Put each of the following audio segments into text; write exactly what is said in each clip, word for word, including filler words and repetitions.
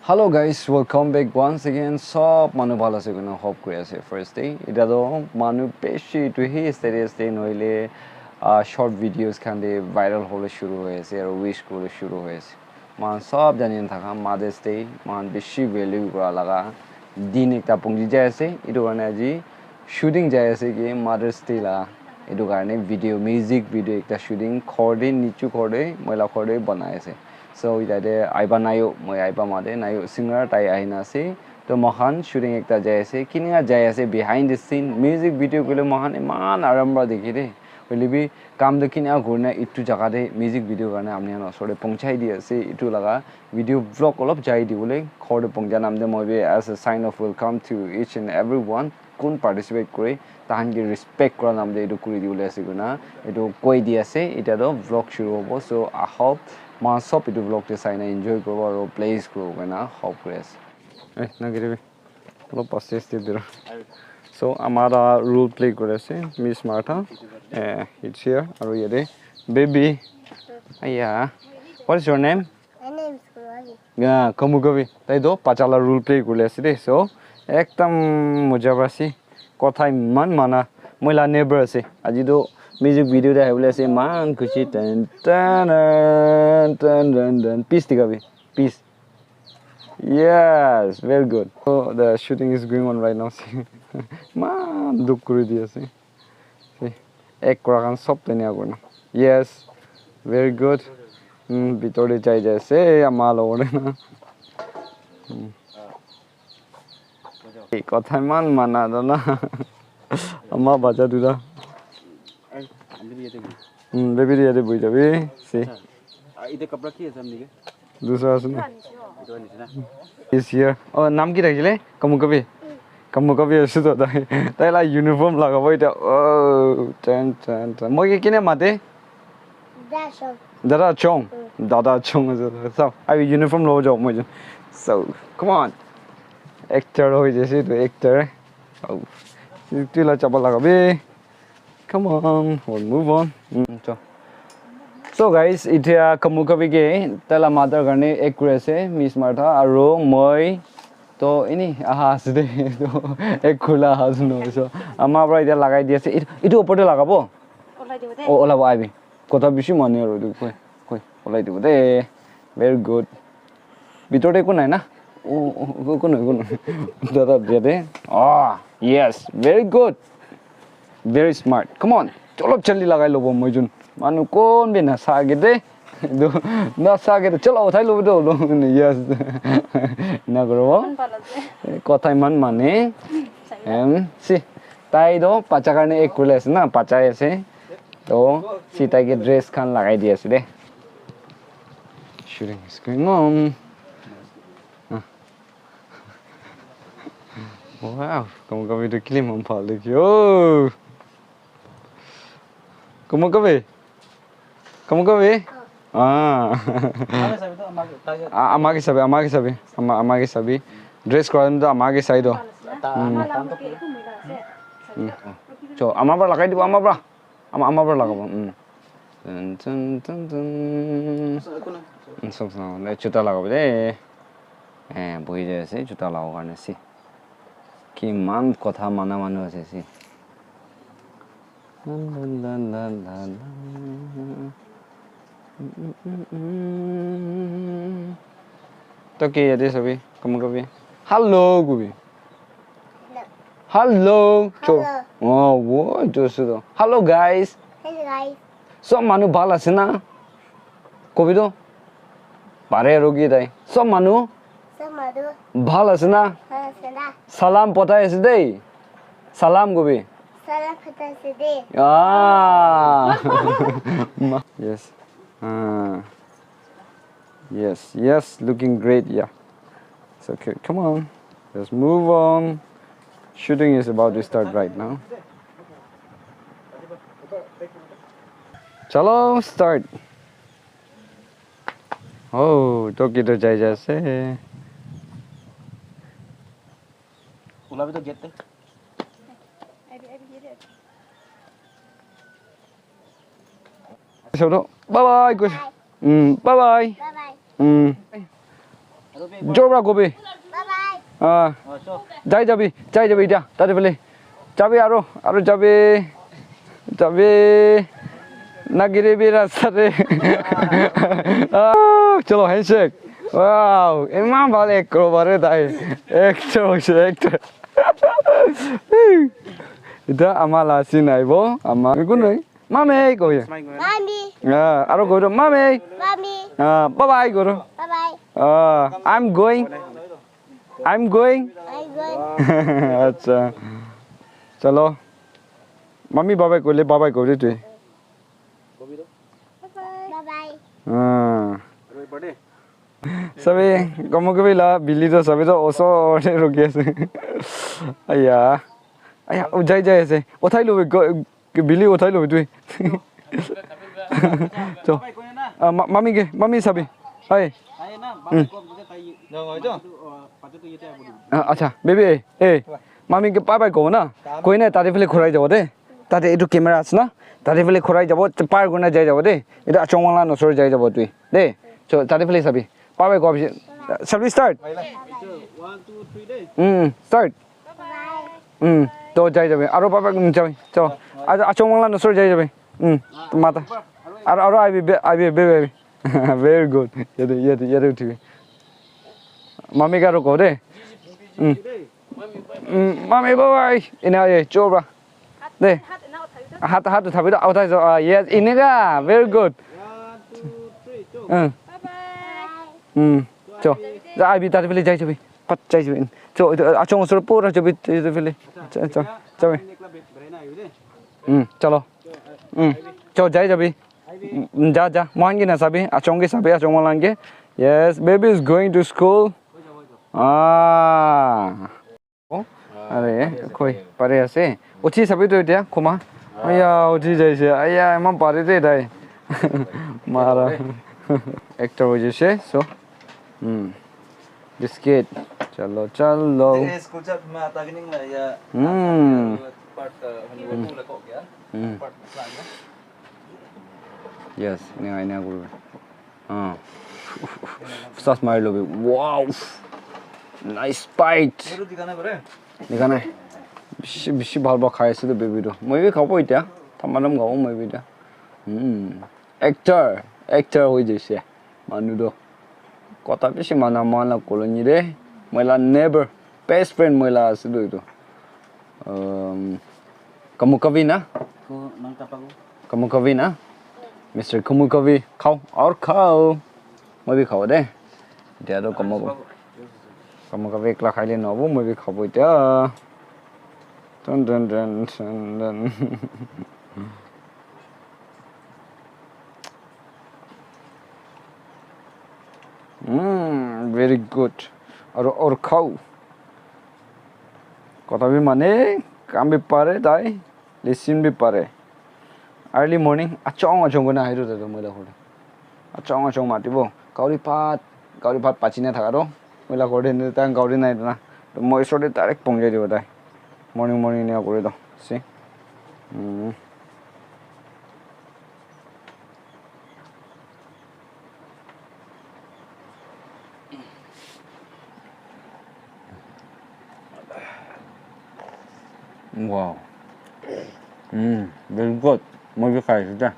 Hello guys, welcome back once again. Sob manu bhal ase koina hope kuri ase first day. Ita toh manu beshi itu hi status te nohile, ah, short videos khan te viral hole shuru hoi ase aru wish kole shuru hoi ase. Moikhan sob jani thaka Mother's Day, moikhan beshi value kura laga din ekta pungji jai ase. Itu karne aji shooting jai ase ki Mother's Day la. Itu karne video, music video ekta shooting ghor te, nichu ghor te, moi la ghor te banai ase. So, yate aiba nayo, moi aiba mate nayo, singer tai ahina ase. To moikhan shooting ekta jai ase, kinika jai ase behind the scene, music video koile moikhan eman aram para dikhi de. Hoile bi kam tu kinika kurina itu jaga te music video karne apni khan osor te pohonchai di ase. Itu laga video vlog olop jai di bole ghor te pohoncha nam te moi bi as a sign of welcome to each and everyone. Kun participate kore, tahan ke respect kura nam de etu kuri dibole ase koina etu koi di ase. Etiya toh vlog shuru hobo, so I hope moikhan sob etu vlog te saina enjoy kuribo aru bless kuribo koina hope kuri ase. Eh, na giri bi. Olop aste aste bira. So, amara role play kuri ase, Miss Martha. Eh, it's here. Aru yate baby. Aya. What is your name? My name is Kumari. Yeah, Kamukavi. Tai toh bacha la role play kuri ase de. So, ekdam moja para ase. Kotha eman mana. Moi la neighbor ase. Aji toh music video te ahibole ase. Eman khushi. Tan, tan, tan, tan, tan, tan. Peace dikhabi. Peace. Yes, very good. So, the shooting is going on right now. Eman dukh kuri di ase. See, act kura khan sob tenia kurina. Yes, very good. Hmm, bitor te jai jai ase, ama logot te na. Hmm. Ei, kotha eman mana toh na. Ama bacha duita. Hmm, baby tu yate bohi jabi. See. Ite kapra ki ase amni ke? Dusra ase na? Etu anishe na? Is here. Oh, naam ki rakhile? Kamukabi. Kamukabi ase toh tai. Tai la uniform lagabo eta. Oh, chan, chan, chan. Moi ke kine mate? Dada Chong. Dada Chong. Dada Chong ase toh. So, abi uniform lobo jao moi jon. So, come on. Actor hoi jaise toh actor. Oh. Tu la chapal lagabi. Come on, we'll move on. Mm, so. So guys, etiya Kamukabi ke taila mother karne act kuri ase, Miss Martha, aru moi toh eni aha ase de, toh act kurila aha ase no. So, ama para etiya lagai di ase. Etu, etu opor te lagabo? Olai dibo de. Oh, olabo aibi. Kotha bishi mane aru etu koi, koi, olai dibo de. Very good. Bitor te ekko nai na? Oh, oh, oh, ekko nai, ekko nai. Dada, dada. Ah, yes, very good. Very smart. Come on. Olop jaldi lagai lobo moi jun. Manu kon bi nasa ke de. Etu nasa ke de. Chalo, uthai lobo de. Yes. Ena koribo. Eman bhal ase. Kotha eman mane. Em, si. Tai toh bacha karne act kuri ase na, bacha ase. Toh, si tai ke dress khan lagai di ase de. Shooting is going on. Ah. Wow, Kamukabi tu kile eman bhal dekhi. Oh. Kamukabi. Kamukabi. Ah. Ah, ama ke sabi, ama ke sabi. Ama, ama ke sabi. Dress kora tu ama ke sai toh. Hmm. Hmm. So, ama para lagai dibo, ama para. Ama, ama para lagabo. Mm. Tun, tun, tun, tun. Mm, sok, sok. Le, juta lagabo de. Eh, bohi jai ase, juta lagabo karne ase. Kiman kotha mana manu ase, ase. La, la, la, la, la, la. Mm, mm, mm, mm. Toh ke yate sabi, Kamukabi. Hello, kobi. Hello. Cho. Hello. Oh, wo, jo su do. Hello, guys. Hello, guys. Sob manu bhal ase na? Kobi to. Pare aru ki tai. Sob manu. Sob manu. Bhal ase na? Bhal ase na? Salam pothai ase dei. Salam kobi. Salam pothai ase dei. Ah. Ma-, yes. Ah. Yes, yes, looking great, yeah. So, okay, come on. Let's move on. Shooting is about to start right now. Chalo, start. Oh, Toki to jai jai ase. Ulabi to gate te. Bye bye, guys. Mm, bye bye. Bye bye. Mm. Jor para kobi. Ah, jai jabi, jai jabi etia, tate phale. Jabi aro, aro jabi. Jabi. Nagiri bi rasta te. Ah, chalo, handshake. Wow, iman bhal ek koro bare tai. Actor hoise, actor. Etia ama la scene aibo, ama. Kun nai? Mami, koi. Mami. Ah, aro koi, mami. Mami. Ah, bye bye, koi. Bye bye. Ah, I'm going. I'm going. I'm going. Acha. Chalo. Mami bye bye koile bye bye koi de tu. Bye bye. Ah. Sabi, kamu ke bila bili to sabi to oso ore ruki ase. Aya. Aya, o jai jai ase. Othai lo, go- Ke bili uthai lo tu. To. Ah, ma- mami ke, mami sabi. Hai. Hmm. Ah, acha, baby, eh, eh. Mami ke bye bye ko na. Koi na, tate phale khurai jabo de. Tate etu camera ase na. Tate phale khurai jabo, par koi na jai jabo de. Etu achong wala nosor jai jabo tu. De. So, tate phale sabi. Bye bye ko abhi. Shall we start? One, two, three, de. Hmm, start. Hmm. To jai jabe. Aro papa, hmm, jabe. To. Acha, achong wala nosor jai jabe. Hmm. Mata. Aro, aro, I will be, I will be, I will be. Very good. Yate, yate, yate uthibi. Mami ka roko de. Hmm. Hmm, mami, bye bye. Ina ye, chobra. De. Hat, hat uthabi da. Uthai jo. Ah, yes, inega. Very good. Hmm. Hmm. Cho. Ja, abi tate phale jai jabi. Pat jai jabi. Cho, etu, achong osor pura jabi, tate phale. Cho, cho, jabi. Hmm, chalo. Hmm. Cho, jai jabi. Hmm, ja, ja. Mohan ke na sabi, achong ke sabi, achong walan ke. Yes, baby is going to school. Ah. Are, koi, pare ase. Uthi sabi to etia, khoma. Aya, uthi jaise. Aya, iman pare de tai. Mara. Actor hoi jaise, so. Hmm. Biscuit. Chalo, chalo. Eh, school chat ma ta gini la ya. Hmm. Part, uh, honi wo la ko kya? Hmm. Part plan na. Yes, ina, ina guru. Ah. Sas mari lobi. Wow. Nice bite. Dikha nai. Bishi, bishi bhal bhal khai ase tu baby tu. Moi bi khabo etia. Thamanam khabo moi bi etia. Hmm. Actor, actor hoi jaise. Manu tu. Kotha bishi mana mana colony de. Moi la neighbor, best friend moi la ase tu etu. Um, Kamukavi na? Ko nang tapa ko? Kamukavi na? Mister Kamukavi, khao, aur khao. Moi bi khao de. Etia to Kamukavi. Kamukavi ekla khaile nohobo, moi bi khabo etia. Dun, dun, dun, dun, dun. Mm, very good. Aru, aru khao. Kotha bi mane, kam bi pare tai, lesson bi pare. Early morning, achong achong kena ahiru tatu moi la ghor. Achong achong matibo. Kauri phat, kauri phat pachi na thaka to. Moi la ghor de tai kauri nai na. To moi isor de direct pongjai dibo tai. Morning morning ne kore to. See? Mm. Wow. Mm, very good. Moi bi khai ase de.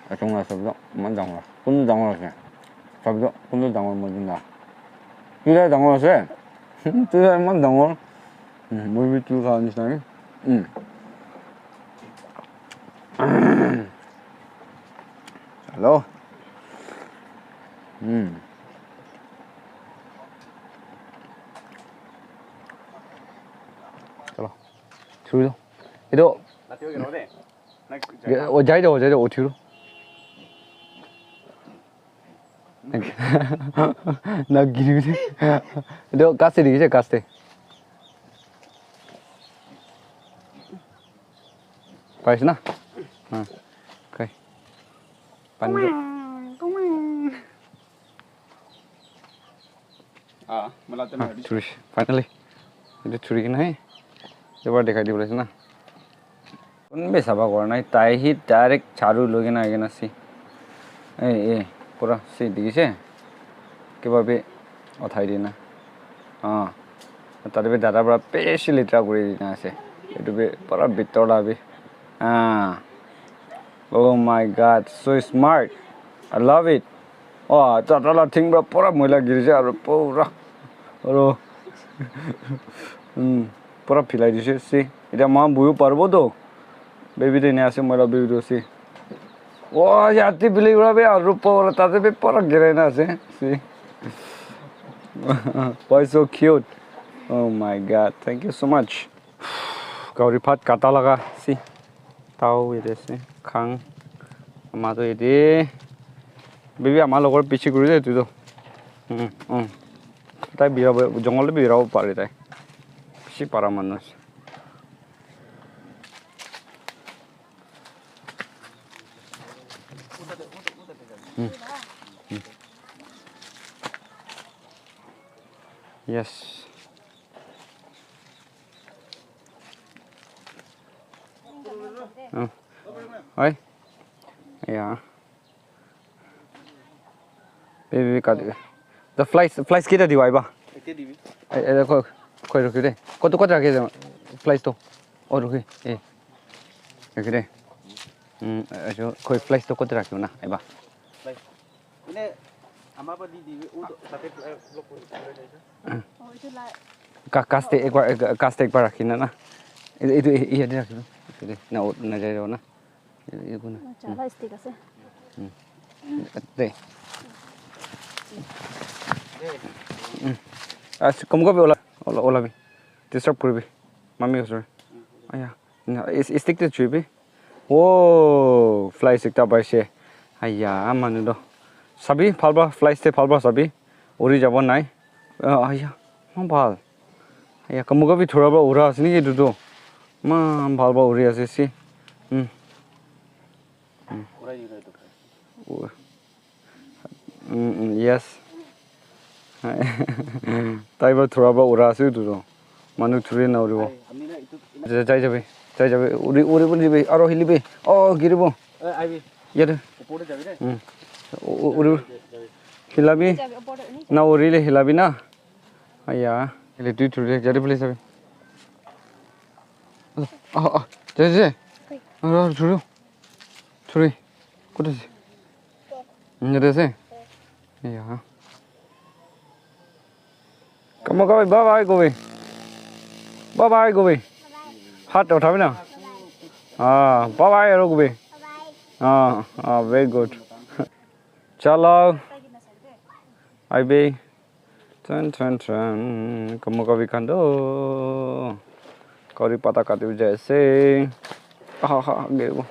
Achong la sabji eman dangor. Kun dangor ase. Sabji kun dangor moi din la. Pura dangor ase. Pura eman dangor. Mm, moi bi tu kha nisna. Mm. Hello. Hmm. Chalo. Chhubi do. Etu. O jai do, jai do, o chhubi do. Na giri de. Etu ghas te dikhi ase, ghas te. Paise na? Ha. Khai. Pani do. Ah, mala te mari. Churi. Finally. Etu churi kena hai. Ebar dekhai di bole ase na. Kun bi saba kora nai, tai hi direct charu loi kena ahi kena ase. Eh, eh, pura se dikhi ase. Kiba bi Uthai dina. Ah. Tate bi dada para bishi letera kuri dina ase. Etu bi pura bitor la bi. Ah. Oh my God, so smart. I love it. Oh, dada la thing para pura moila giri jai aru pura. Aru. Hmm. Pura philai dise. See. Etia moikhan buhibo paribo toh. Baby tu enia ase, moi la baby tu ase. Oh, yate bili para bi aru pura, tate bi pura girai na ase. See. Why so cute? Oh my God. Thank you so much. Gauri bhat kata laga. See. Tao yate ase. Khang. Ama tu yate. Baby ama logor piche kuri de tu tu. Hmm, hmm. Tai birabo, jungle te birabo pare tai. Bishi para manu ase. Hmm. Hmm. Yes. Oh. Oi. Yeah. Baby, baby, cut. The flies, flies kita diwa iba. Ete dibi. Eh, eh, koi, koi rukhi de. Kotu, kotu rakhi de. Flies to. Oh, rukhi. Eh. Rukhi de. Hmm, eh, jo, koi flies to kotu rakhi na, iba. Flies. Ine, ama pa di dibi. U to, tate, eh, block kori, kori de. Ka, kaste ek bar, eh, kaste ek bar rakhi na, na. Itu, itu, iya de rakhi. Itu de. Na, o, na jai na. Etu na. Acha, la stick ase. Hmm. De. Hmm. Ah, si-, komo kobi ola, ola, ola bi. Disturb kuribi. Mami osor. Aya. Na, is, stick te chuibi. Oh, flies ekta paise. Aya, manu do. Sabi, bhal pa, flies te bhal pa sabi. Uri jabo nai. Ah, aya, man bhal. Aya, kamuka bi thura ba ura ase niki etu tu. Man bhal ba uri ase si. Hmm. Hmm. U-, mm, mm, yes. Tai ba thura ba ura ase etu tu. Manu thuri na uribo. Jai, jai jabi. Jai jabi. Uri, uri, uri jabi. Aro hilibi. Oh, giribo. Yate. Hmm. U-, u-, uri. Hilabi. Na urile hilabi na. Aya, ele tui thuri de, jari puli sabi. Ah, ah, jai, jai. Aro, thuri. Thuri. Kote ase? Yate ase? Aya. Come on, come on, bye bye, Gobi. Bye bye, Gobi. Hat uthabi na. Ah, bye bye, aro Gobi. Ah, ah, very good. Chalo. Aibi. Tran, tran, tran. Kamu kabi khan do. Kari pata kati jai ase. Aha, aha, giribo.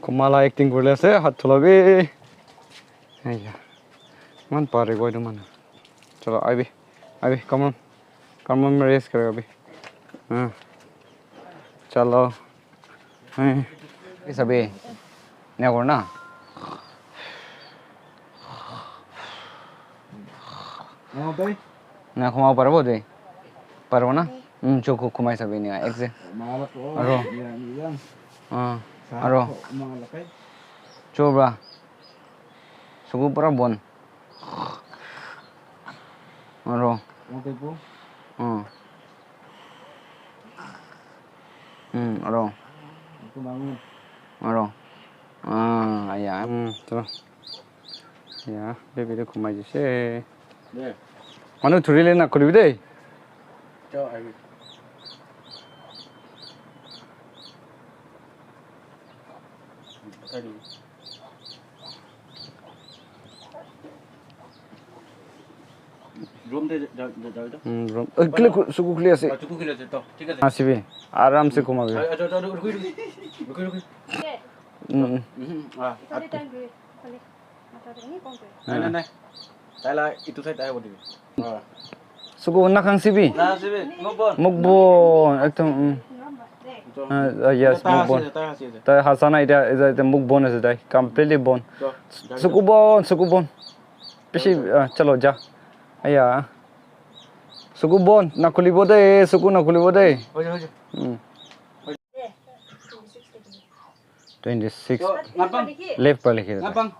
Kumala acting kuri ase, hat thulabi. Aiya. Man pare goi do man. Chalo, aibi. Aibi, come on. Come on, race karo abhi. Haan. Chalo. Haan. Ye sabhi. Nahi karo na. Na, khumabo paribo de. Paribo na? Hmm, chuku khumai sabi ni, ek se. Aro. Ah, aro. Chubra. Suku pura bon. Aro. Hmm. Hmm, aro. Aro. Ah, ya. Hmm, chalo. Ya, baby de khumai jise. Manu thuri le na khuli de. Room te ja, ja, ja, ja. Hmm, room. Eh, khule, khule, suku khule ase. Ah, suku khule ase, to. Thik ase. Asibi. Aram se khumabi. Ah, acha, acha, rukhi, rukhi. Rukhi, rukhi. Hmm, hmm. Mhm, ah, ah. Nai, nai, nai. Tai la itu side ahibo dibi. Ah. Suku na khang sibi. Na sibi, mukbon. Mukbon, ekdom, mm. Ah, ah, yes, tai mukbon. Hasi ase, tai hasi ase. Tai hasa na, etia, etia, etia mukbon ase tai. Completely bon. To, ja, ja. Suku bon, suku bon. Bishi, ah, chalo, ja. Aya. Suku bon, nakhulibo de, suku nakhulibo de. Hoise, hoise. Mm. Hoise. Twenty six. Yo, ngapang. Left para likhi ase. Ngapang.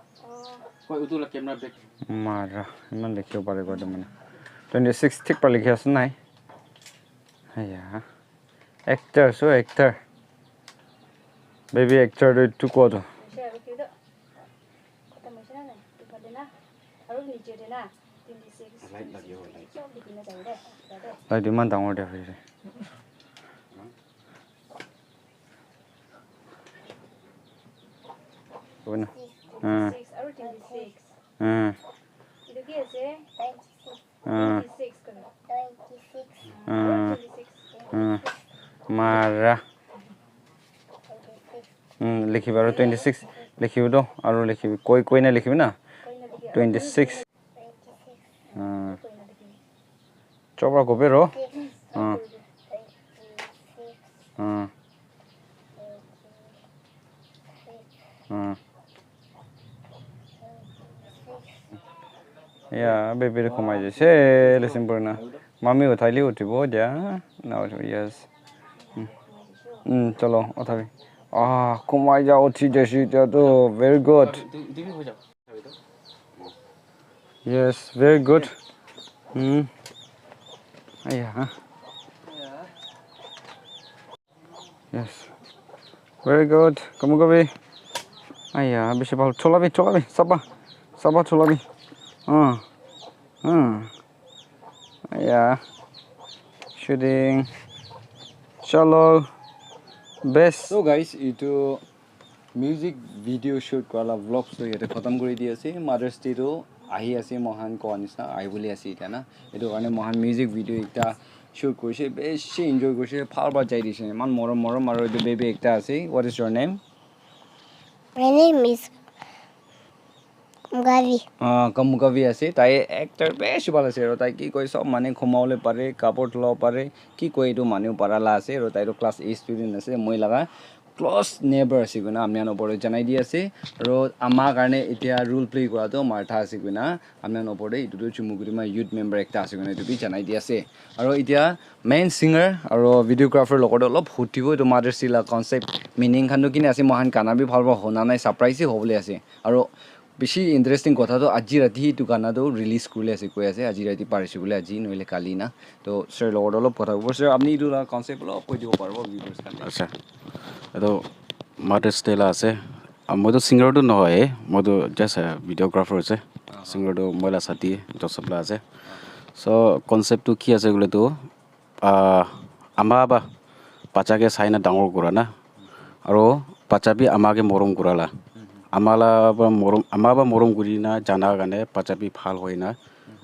Koi utu la camera back. Mara, iman likhibo pare koa tu mane. Twenty six thik para likhi ase nai. Aya. Actor, so actor. Baby actor tu tu ko tu. Light lagi ho, light. Light iman dangor de hoise. Koi na. Ah. Six aru twenty six. Ah. Itu ki ase? Ah. Twenty six kono. Ah. Twenty six. Ah. Mara. Hmm, likhibi aru twenty six likhibi to aru likhibi koi koi na likhibi na. Twenty six. Ah. Chopra kopi ro. Ah. Ah. Ah. Ya, baby tu khumai jaise. Listen purna. Mami uthai li uthibo dia. Now, yes. Hmm. Hmm, chalo, uthabi. Ah, khumai ja uthi jaise dia tu. Very good. Yes, very good. Hmm. Aya. Yes. Very good. Kamu kabi. Aya, bishi bhal. Cholabi, cholabi. Saba. Saba cholabi. Ah. Ah. Aya. Shooting. Chalo. Best. So guys, itu music video shoot kura la vlogs tu yate khatam kuri di ase. Mother's Day tu ahi ase, mohan koa nisna ahibole ase etia na. Etu karne mohan music video ekta shoot kurise, bishi enjoy kurise, bhal para jai dise. Iman morom morom aru etu baby ekta ase. What is your name? My name is Gavi. Ah, Kamukavi ase. Tai actor bishi bhal ase aru tai ki koi sob mane khumabole pare, kapor dhulabo pare, ki koi etu manu para la ase aru tai tu class eight student ase. Moi laga close neighbor ase koina apni khan opor te janai di ase. Aru ama karne etia role play kura tu Martha ase koina apni khan opor te etu tu Chumukuri ma youth member ekta ase koina etu bi janai di ase. Aru etia main singer aru videographer logot te olop hutibo etu Mother's Day la concept meaning khan tu kine ase, moikhan gana bi bhal para huna nai, surprise hi hobole ase. Aru bishi interesting kotha tu aji rati etu gana tu release kuribole ase koi ase, aji rati parise koile aji nohoile kali na. To sir logot olop kotha hobo. Sir, apni etu la concept olop koi dibo paribo viewers khan te? Acha, etu Mother's Day la ase. Ah, moi tu singer tu nohoi, moi tu just a videographer ase. Singer tu moi la sati Joseph la ase. So concept tu ki ase koile tu, ah, ama ba bacha ke sai na dangor kura na, aro bacha bi ama ke morom kura la. Ama la ba morom, ama ba morom kuri na jana karne bacha bi bhal hoi na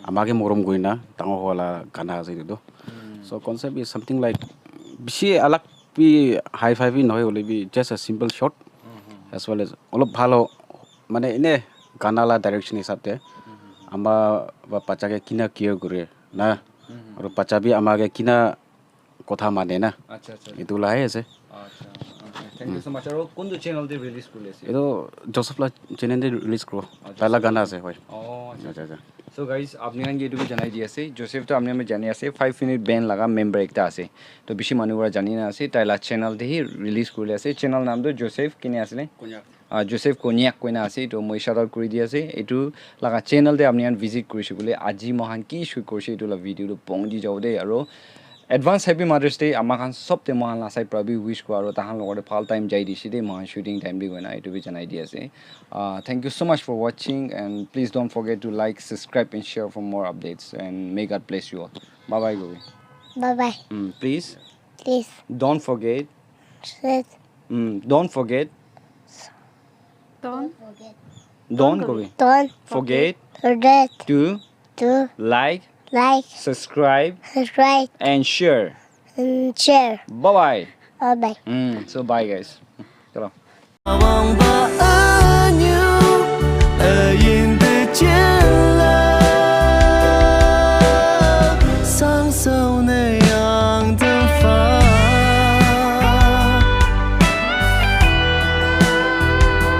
ama ke morom kuri na dangor howa la gana ase etu tu. So concept is something like bishi alag bi, hi-fi bi nohoi hoile bi just a simple shot as well as olop bhal ho, mane ene gana la direction hisab te ama ba bacha ke kina care kure na, aro bacha bi ama ke kina kotha mane na, Acha, acha. etu la he ase. Acha, okay. Thank you so much. Aru kuntu channel te release kuri ase? Etu Joseph la channel te release kuro. Tai la gana ase, hoi. Oh, acha. Acha, acha. So guys, apni khan ke etu bi janai di ase. Joseph to apni khan bi jani ase. Five minute band laga member ekta ase. To bishi manu para jani na ase. Tai la channel te hi release kuri ase. Channel naam to Joseph kine ase ne? Ah, Joseph Konyak koina ase. To moi shout out kuri di ase. Etu laga channel te apni khan visit kurise koile aji moikhan ki shoot kurise etu la video to pong di jabo de. Aru advance happy Mother's Day ama khan sob te moikhan la side para bi wish kura aru tahan logot te bhal time jai dise de moikhan shooting time bi koina etu bi janai di ase. Uh, thank you so much for watching and please don't forget to like, subscribe and share for more updates and may God bless you all. Bye bye, Gobi. Bye bye. Mm, please Please don't forget. sit. Mm, don't forget. Don't Don't, Gobi. Don't Forget forget To to like, like, subscribe subscribe, and share. And share. Bye bye. Bye bye. Mm, so bye guys. Chalo.